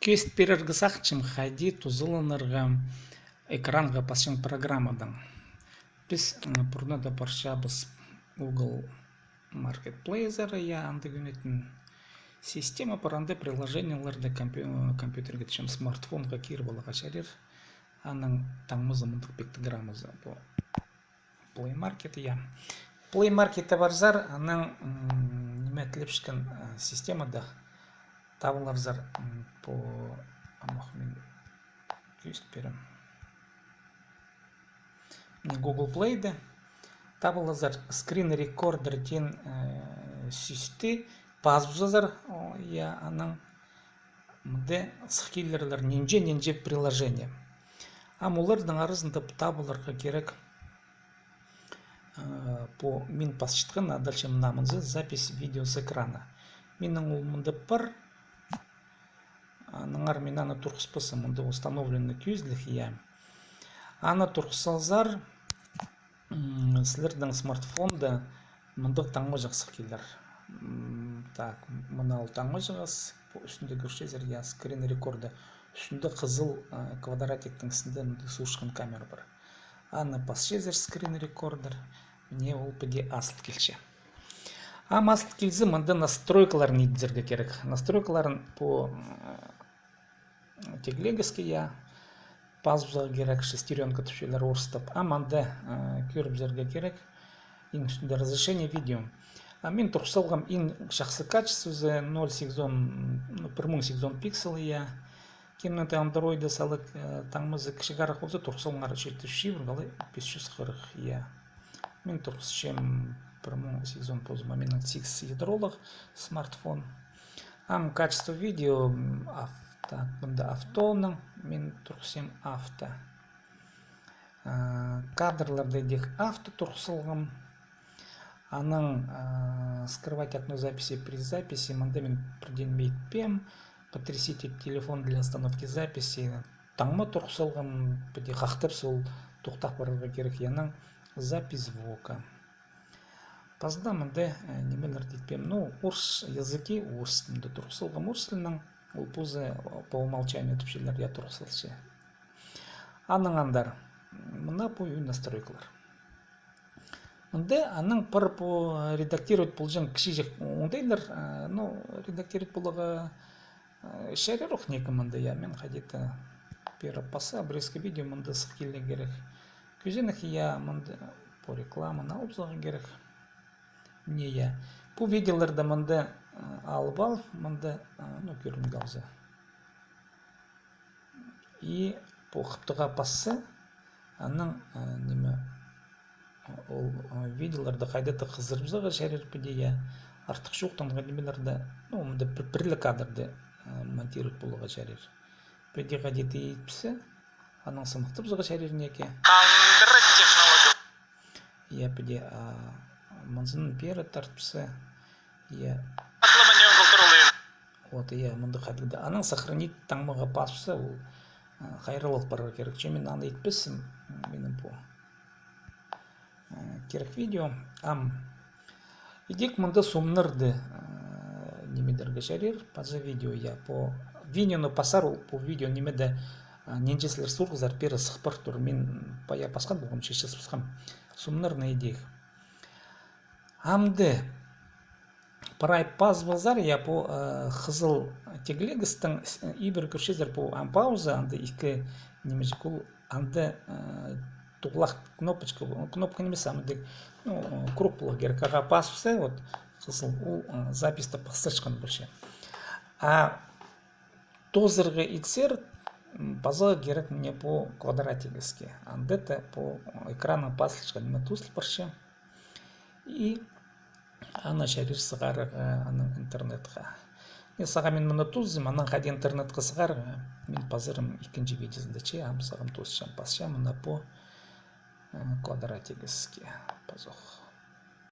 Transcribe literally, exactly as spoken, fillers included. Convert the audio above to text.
Кӧзіт пирерге сағынчам, хайди тузаланарға экранға пасчаң программадаң. Піс, м, пурнада парчабыс Google Marketplace-ар, я, анда кӧнетін система пар, анда приложениелерді компью-, компьютерге, тіпчем, смартфонға киріп аларға чарир. Аның таңмазы мындағ пиктограммазы. Пу Play Market, я. Play Market-те парзар, анаң, м, ниме, тілепчеткен, э, системада табыларзар, м, пу, амох, мин кӧзіт пирем. Мына Google Play-де табыларзар Screen Recorder теен, э, сӧсті пазыбызар, о, я, анаң мында сых килерлер нинҷе-нинҷе приложение. Ам оларның аразында табыларға кирек, э, пу мин пасчатхан, а дальше мына мынзы запись видео с экрана. Минің ол мында пар. Аннаңар мин аны турғыспассам, мында установленный кӧзідіг, я. Аны турғыс салзар, м, сірернің смартфонда мындағ таңмаҷах сых килер. М, так, мына ол таңмаҷағас, пу ӱстӱнде кӧрчезер, я, Screen Recorder. Ӱстӱнде хызыл, э, квадратиктің істінде мындағ суушхан камера пар. Аны пасчазар, Screen Recorder. Мына ол піди азыл килче. Ам азыл килзе, мында настройкаларын идібізерге кирек. Настройкаларын пу, м, тегілегеске, я, пазыбызарға кирек, шестерёнка тіпчелер орыстап. Ам анда, э, кӧрібізерге кирек. Иң ӱстӱнде разрешение видео. А мин турғыс салғам иң чахсы качествозы, ноль сигізон, ну, пір муң сигізон пиксел, я. Кемнің дее андроида салып, э, таңмазы кічігірек полза, турғыс салыңар читі чӱс чибіргі, алай пис чӱс хырых, я. Мин турғысчам пір муң сигізон позыма, минің сигіс ядролығ смартфон. Ам качество видео, м, авто, мында автоның, мин турғысчам авто. А, кадрларда идӧк авто турғыс салғам. Анаң, а, скрывать окно записи при записи, мында мин пірдеңе итпеем. Потрясите телефон для остановки записи. Таңма турғыс салғам, піди хахтап, сол тохтап парарға кирек, я, анаң запись звука. Паза даа мында, э, нимелерні итпеем. Ну, орыс языки, орыс тілінде турғыс салғам, орыс тілінең, ол позы, э, по умолчанию тіпчелер, я, турғыс салча. Анаң андар, мына пу ӱн настройкалар. Мында анаң пір пу редактировать полҷаң кічіҷек оңдайлар, э, ну, редактировать поларға, э, чарир ох ниме мында, я, мин хайди-да пеер пасса, обрезка видео мында сых килерге кирек. Кӧзенек, я, мында пу рекламаны алыбызарға кирек. Мына, я. Пу видеоларны мында, э, алып ал, мында, э, ну, кӧрініп алза. И пу хыптыға пасса, анаң, э, ниме, ол, э, видеоларны хайда-да хызырыбызарға чарир піди, я. Артых чоохтанған нимелерні, ну, мында пір, пір ле кадрды, э, монтировать поларға чарир. Піди хайди-да итпезе, анаң сыныхтабызарға чарир ниме. Андыра технология. Я, піди, а, мынзын пеер тартпассаң, я. Атлама не оңғыл турылыйын. Вот, я, мында хайдағ-да. Анаң сохранить таңмаға пасса, ол, а, хайраллап парарға кирек. Че мин аны итпеспін, м, минің пу, а, кирек видео. Ам идӧк мында сомнарны, а, ниме идерге чарир, паза видео, я, пу видеоны пасар, ол пу видео нимеде, а, нинҷе сірер сурғазар, пеер сых пар тур. Мин пая пасхан полғам, чече пасхам. Сомнарны идӧк. Амды прай пазыбызар, я, пу, э, хызыл тегілегестің с-, ибіре кӧрчезер, пу ам пауза, анда ікі нимеҷек ол, анда, э, туғлах кнопочка, кнопка нимес, ам андағ, ну, круг поларға кирек, ағаа пазыбысса, вот, хызыл ол, э, записьті пастырчатхан полча. А тоозарға итсер, м, пазарға кирек мына пу квадратигеске. Анда даа пу экранның пазылчатхан ниме тоозыл парча. И аны чарир сығарарға анаң интернетке. Не, сағам мин мыны тоозам, анаң хайди интернетке сығарарға, мин пазарым ікінҷі видеозында, че, ам сағам тоосчам, пасчам мына пу, э, квадратигеске. Пазох.